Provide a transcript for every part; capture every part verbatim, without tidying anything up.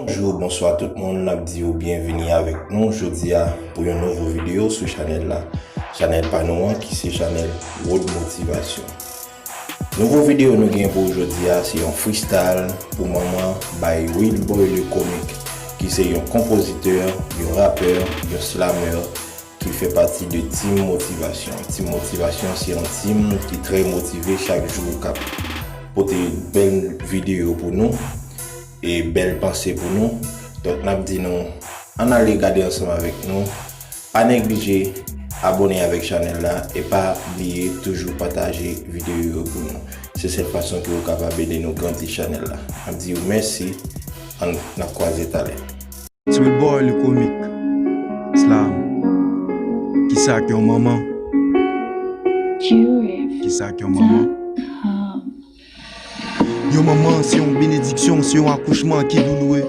Bonjou, bonswa tout moun, n ap di w byenvini avèk nou jodi a pou yon nouvo videyo sou chanèl la. Chanèl pa nou an ki se chanèl Road Motivation. Nouvo videyo nou gen pou w jodi a se yon freestyle pou manman by Wilboy le Comique, ki se yon konpozitè, yon rapè, yon slammer, ki fè pati de Team Motivation. Team Motivation se yon team ki trè motive chak jou, k ap pote bèl videyo pou nou e bèl panse pou nou. Donk, n ap di nou, ann ale gade ansanm avèk nou. Pa neglije abòne avèk chanèl la e pa bliye toujou pataje videyo yo pou nou. Se sèl fason ke w kapab ede nou grandi chanèl la. N ap di w mèsi, ann, n ap kwaze talè. It's Wilboy le Comique. Slam. Kisa k yon manman? Kisa k yon manman? Yon manman se yon benediksyon, se yon akouchman ki douloure.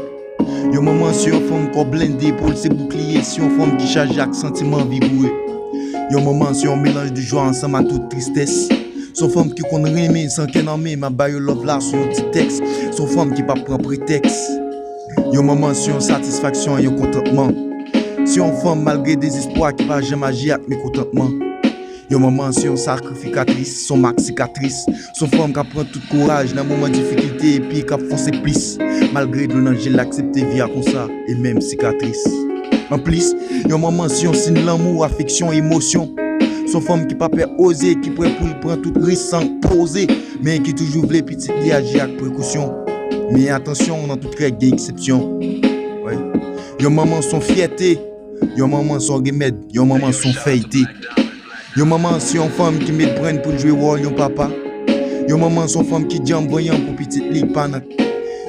Yon manman se yon fanm kò blende, epòl se boukliye, se yon fanm ki chaje ak santiman vigoure. Yon manman se yon melanj de jwa ansanm ak tout tristès. Se yon fanm ki konn renmen san kè nan men, m ap ba yo love la sou yon ti tèks. Se yon fanm ki p ap pran pretèks. Yon manman se yon satisfaksyon, yon kontantman. Se yon fanm malgre dezespwa ki pa janm aji ak mekontantman. Yon manman se yon sakrifikatris, se yon mak sikatris. Se yon fanm k ap pran tout kouraj nan moman difikilte epi k ap fonse plis. Malgre dlo nan je l, aksepte vi a konsa e menm sikatris. Anplis, yon manman se yon siy lanmou, afeksyon, emosyon. Se yon fanm ki pa pè oze, ki prè pou l pran tout risk san poze, men ki toujou vle pitit li aji ak prekosyon. Men atansyon, nan tout règ gen eksepsyon. Wi. Yon manman se yon fyète, yon manman se yon remèd, yon manman se yon fèyte. Yon manman se yon fanm ki met brenn pou l jwe wòl yon papa. Yon manman se yon fanm ki djanm vanyan pou pitit li pa nan.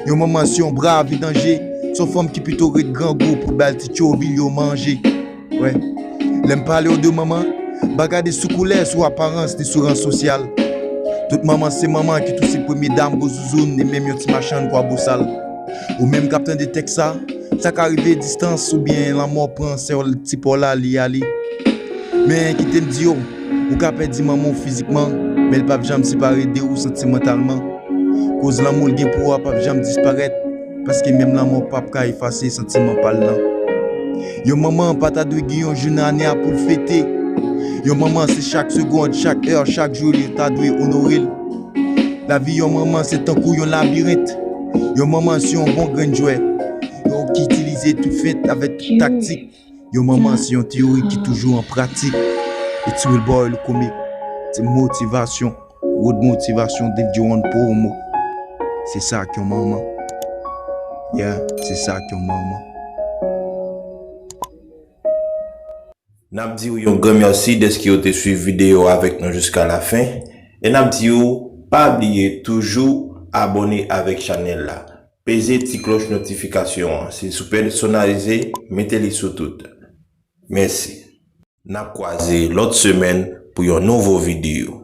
Yon manman se yon bra vi danje, se yon fanm ki pito ret grangou pou l ba l ti tchovi l yo manje. Wè. Lè m pale w de manman, m pa gade sou koulè, sou aparans, ni sou ran sosyal. Tout manman se manman ki touse premye dam gwo zouzoun, ni menm yon ti machann kwa bosal. Ou menm k ap tande tèks sa, sa ka rive distans oubyen lanmò pran sèl ti pa w la li ale. Men kite m di w, ou ka pèdi manman w fizikman, men l p ap janm separe de ou santimantalman. Koz lanmou l gen pou ou a p ap janm disparèt, paske menm lanmò p ap ka efase santiman pa l lan. Yon manman pa ta dwe gen yon jou nan ane a pou l fete. Yon manman se chak segonn, chak è, chak jou li ta dwe onore l. Lavi yon manman se tankou yon labirent. Yon manman se yon bon grenn jwè. Yo ki itilize tout fent avèk tout taktik. Yon manman se yon teyori ki toujou an pratik. It's Wilboy le Comique. Se motivasyon. Road Motivation, Dave Johan Promo. Se sa k yon manman. Yeah, se sa k yon manman. N ap di w yon gran mèsi dèske w te swiv videyo avèk nou jiska lafen. E n ap di w, pa bliye toujou abòne avèk chanèl la. Peze ti klòch notifikasyon an. Si sou pèsonalize, mete li sou tout. Mèsi. N ap kwaze lòt semèn pou yon nouvo videyo.